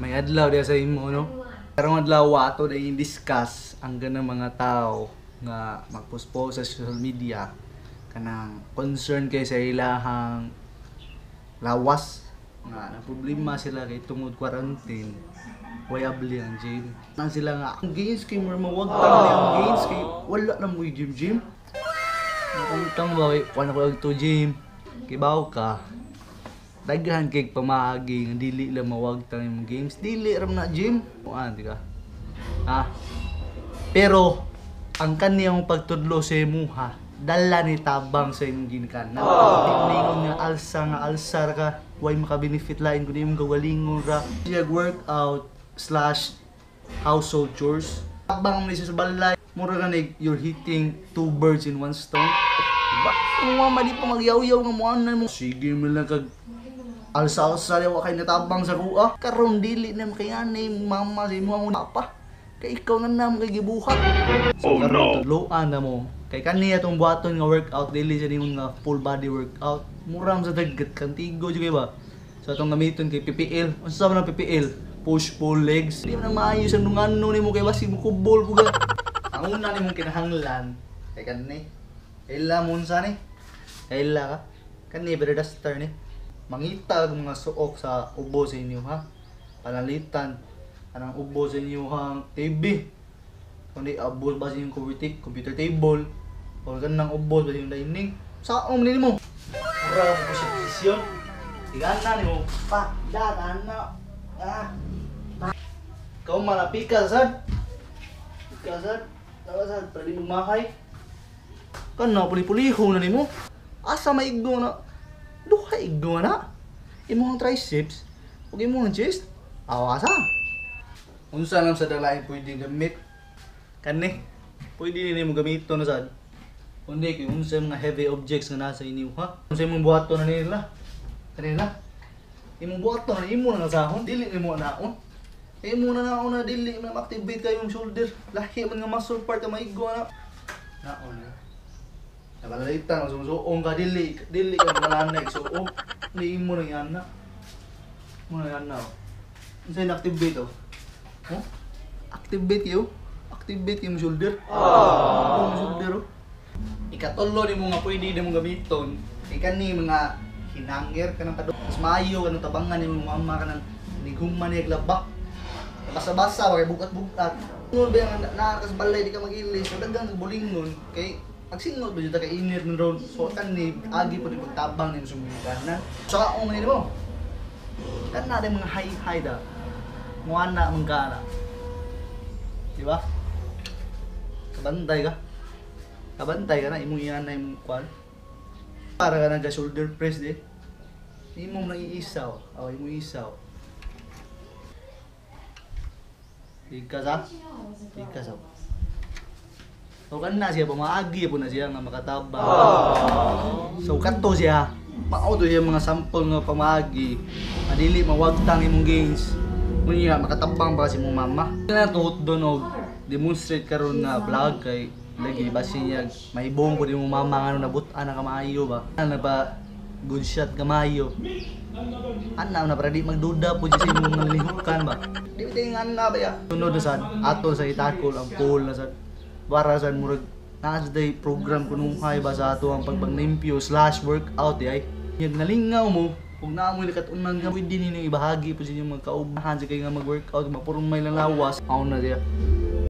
May adlaw diya sa imo, no? Karong adlaw ato na discuss ang ganang mga tao nga magpost sa social media kanang concern kay sa ilahang lawas nga na problema sila kay tungod quarantine way abli ang gym. Nang sila nga ang gains kay more mawagtang ni ang gains kay wala na mo gym gym. Nakangtang ba kay kuan ako to gym. Kibaw ka. Daghan kay pamaagi nga dili lang mawagtang imong games. Dili ra man na gym. Kuan di ka. Ah. Pero ang kaniyang pagtudlo sa imuha dala ni tabang sa imong ginikanan. Di ningon nga alsa ra ka, way maka-benefit lain kun imong gawalingon ra. Siya workout slash household chores. Tabang mo ni siya sa balay. Mura ka ni you're hitting two birds in one stone. Ba, ang mama di pa magyaw-yaw nga mo anan mo. Sige mo lang kag alsa-alsa wa kay natabang sa kuha. Karon dili na makayanay mama sa imo ang papa. Kay ikaw na nam kay gibuhat. So, oh, karon no. Tudloan na mo. Kay kaniya tong buhaton nga workout dili siya ningon nga full body workout. Mura man sa daggat kantigo jud kay ba. So atong gamiton kay PPL. Unsa man ang PPL? Push pull legs. Di man maayo sa nungano nimo kay basi mo kubol puga. Ang una nimong kinahanglan kay kani. Kaila mo unsa ni? Kaila ka. Kani better duster ni. Mangita og mga suok sa ubo sa inyo ha. Panalitan anang ubo sa inyo hang TV. Kundi abos ba sa inyong computer table o kanang ubos ba sa inyong dining. Saong man nimo. Mura mo sa posisyon. Igana nimo pa da ana. Ah. Kau malah pika sad. Pika sad. Tawa sad para di mo mahay. Kana puli-puliho na nimo. Asa maigdo na? Duha igdo na. Imong triceps ug imong chest. Awa asa. Unsa lang sa dalain pwede gamit? Kani. Pwede ni nimo gamiton na sad. Kundi kay unsa mga heavy objects nga nasa inyo ha. Unsa imong buhaton na nila? Kanila. Imong buhaton na imo na sahon, dili nimo naon. Imo na naon na dili man activate kayong shoulder. Lahi man nga muscle part ang maigo na. Naon na. Nabalalitan ang sumusuong ka dili dili ka malanay suong. Di imo na yan na. Mo na yan na. Unsa yung activate oh? Huh? Activate yo. Activate yung shoulder. Oh, yung shoulder oh. Ikatulo nimo nga pwede nimo gamiton. Kay kani mga hinanger kanang kadto. Mas maayo kanang tabangan nimo mama kanang nighuman niya laba. Basa-basa kay bugat-bugat. Ngon ba nga naa ka sa balay di ka magilis. So daghang bulingon kay pagsingot ba jud ka init nun ron. So kani agi pud pagtabang nimo sa mga. So kaong nimo. Kana din mga hay-hay da. Muana man ka na. Di ba? Kabantay ka. Kabantay ka na imong iyan na imong kwan. Para ka nag shoulder press di. Imong nang iisaw. Oh, imong isaw. Ika sa? Ika sa. So kana siya pamaagi po na siya nga makatabang. So kadto siya. Mao to siya mga sample nga pamaagi. Adili mawagtang imong gains. Unya makatabang ba si imong mama. Na tuhot doon og demonstrate karon nga vlog kay lagi basi niya mahibong ko imong mama nga nabut-an na kamaayo ba. Ana ba good shot kamayo. Ana na para di magduda po sa imong mga lihukan ba. Di ba nga ana ba ya. Sunod na sad ato sa itakol ang pool na sad. Para sad murag naa sa day program kunuhay ba sa ato ang pagpaglimpyo slash workout di ay. Yag nalingaw mo kung naa mo likat-unan nga pwede ninyo ibahagi po sa inyong mga kaubahan sa kayo nga mag-workout mapurong may lang lawas. Aw na siya.